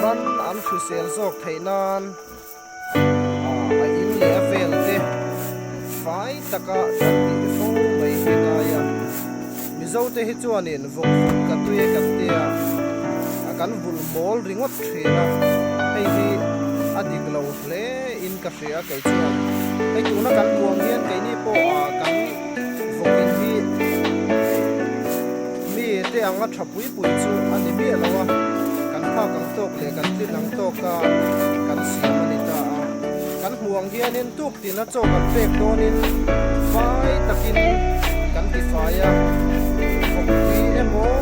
Ran an hrisel zawk theih nan a in leh a vel te fai taka kan tih fo mai hi ngai a. Mizo te hi chuanin vawk vulh ka tui a kan tia a kan vulh mawl ringawt thin a, hei hi a dik lo hle in ka hria kei chuan. Hei tuna kan buang hian keini pawh a kan vawk in hi mi te anga tha pui pui chu a ni miah lo a, kan phak ang tawk leh kan tlin ang tawka kan siam a ni ta a. Kan hmuh ang hianin tuk tina chaw kan pek dawnin fai takin kan ti fai a, vawkpui emaw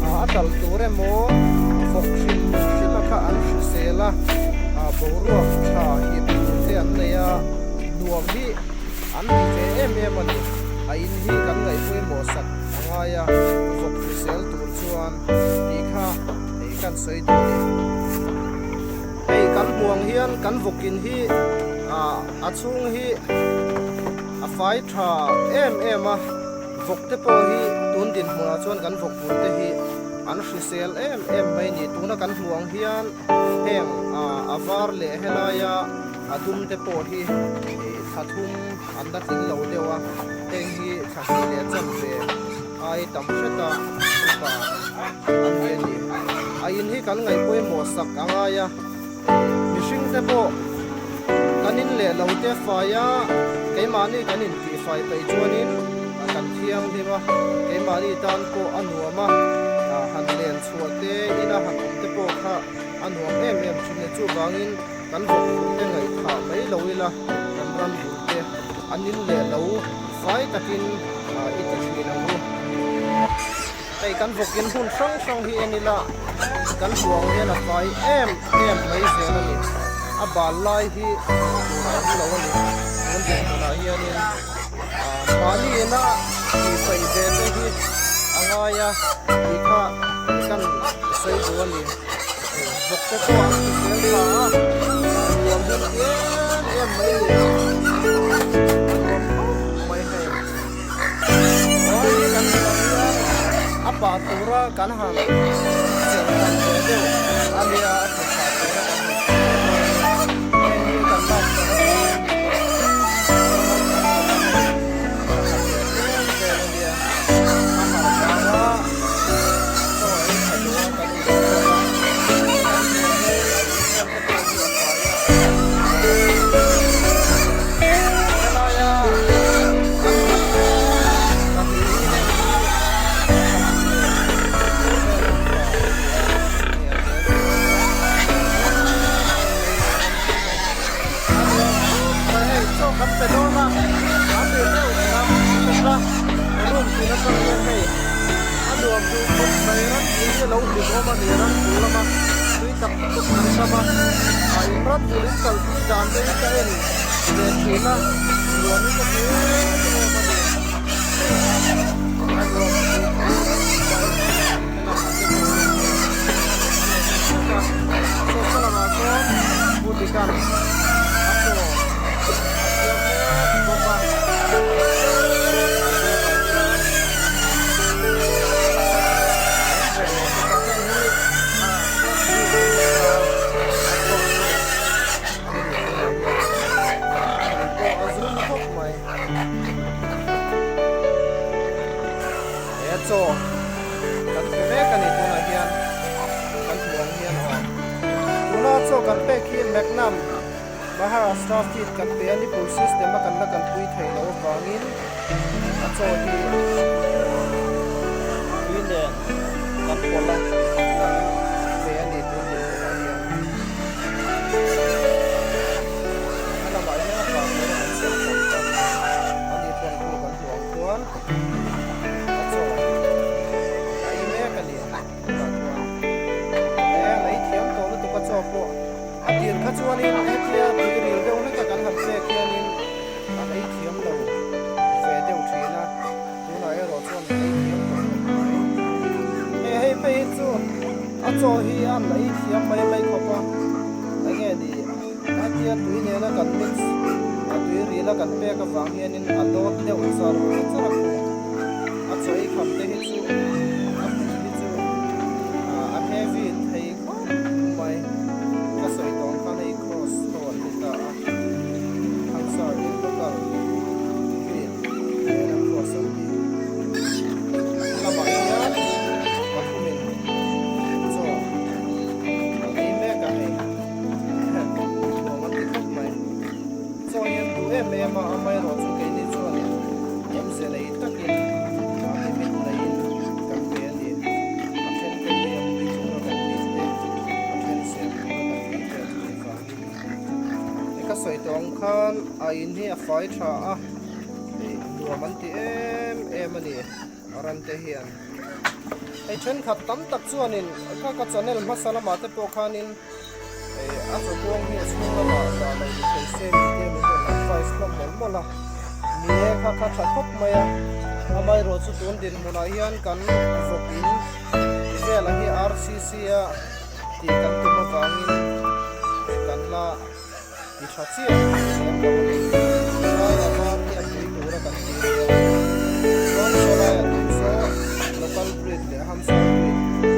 a tal tur emaw vawk hrim hrim a kha an hrisel a, boruak tha hip tur te an nei a, nuam hi an ti ve em em a ni. A in hi kan ngaihpawimawh sak a ngai a, vawk hrisel tur chuan tih kha hei kan sawi duh a ni. Hei kan hmuh ang hian kan vawkin hi a chhung hi a fai tha em em a, vawk te pawh hi tun dinhmunah chuan kan vawk bul te hi an hrisel em em mai a ni. Tuna kan hmuh ang hian heng a var leh helaia a dum te pawh hi thla thum an la tling lo deuh a, heng hi thla hnih leh chanve ai tam hret a upa an ni a ni. A in hi kan ngaih pawimawh sak a ngai a, mihring te pawh kan in leh lo te fai a, keimahni kan in tih fai peih chuanin kan thianghlim a, keimahni tan pawh a nuam a, han len chhuah te ina han awm te pawh kha a nuam em em thin e. Chuvangin kan vawk bul te ngaihthah mai lo ila kan ram bul te an in leh lo fai takin i ti thin ang u. Hei kan vawkin hmun hrang hrang hi en ila kan huang hian a fai em em mai zel a ni. A bal lai hi hmuh tur a awm lo a ni. Tun dinhmunah hianin mahni ina tihfaih ve te hi a ngai a tih kha kan sawi duh a ni. Vawk te pawh an ti zel ta a, nuam hun em em mai a ni. A nuam khawp mai hei. Aw hei hi kan hmuh ang hian a pah tura kan han chelh hran ve deuh a nia, a tha tha tura kan han chelh ve deuh a nia. Heng hi kan lak hran atangin kan hei thla khat leh tlem vel a nia. A harh vang a chaw ei tha duh a kan uluk bawk a, kan hmuh hi a in vel te pawh hi a fai a. Helaia kan hmuh pahnih hi heng hi thla hnih leh tlem vel upa a ni a, hei a tel ve bawk a. A nuam khawp mai hei chaw kan pe dawn a, a ri deuh lam bawk a, room tin atang hian hei a nuam duh khawp mai ram bul hi a lo hlim awm a ni ram bul lama tui tak tak kan sam a, a in ram bul in kalpui dan te hi ka en ve thin a, nuam hi ka ti em em a ni hei a nuam duh khawp mai helamah te pawh hian hei a lo hlim bawk a, saw salamah sawn Pu Dikan a chaw a siam mek bawk a. A bukah hian a awm ve leh bawk a, heng hi buk zar a thawk tu an ni tunah hian a ri pawh a zum khawp mai. He chaw kan pe mek a ni tunah hian kan hmuh ang hian aw. Tuna chaw kan pek hi Magnum Maharashtra feed kan pe a nipple system a kan la kalpui theih loh avangin a chaw hi tui nen kan pawlh a kan pe a ni tun dinhmunah hian. A lamah hian a vang ber an siam hran tan a ni pawn khu kan hmuh ang khuan a chaw a ei mek a ni tunah chuan e a ei thiam tawh lutuk a chaw pawh a tir kha chuanin hetia tui ril deuh hlek a kan han pek hianin a ei thiam lo ve deuh thin a tunah erawh chuan a ei thiam tawh khawp mai hei hei phei hi chu a chaw hi a an ei thiam mai mai khawp a enge ni hetia tui nena kan mix a tui ril a kan pek avang hianin a dawt deuh char char a khu a chaw ei kham te hi chu a pum hi chu a heavy thei khawp mai. sawi tawh ang khan a in hi a fai tha a, nuam an ti em em a ni a ran te hian. Hei thenkhat tam tak chuanin ka ka channel hmasa lamah te pawh khanin a chaw kuang hi a chhung lamah dah lo ni thei se min tia min rawn advice hlawm mawlh mawlh a, ni e kha kha tha khawp mai a, amaherawh chu tun dinhmunah hian kan vawk in velah hi RCC a tih kan tum avangin kan la ti tha chiah lem lo a ni. Lai a var hi a pui tura kan ti nia. Chuan saw laiah tum saw local breed leh Hampshire breed.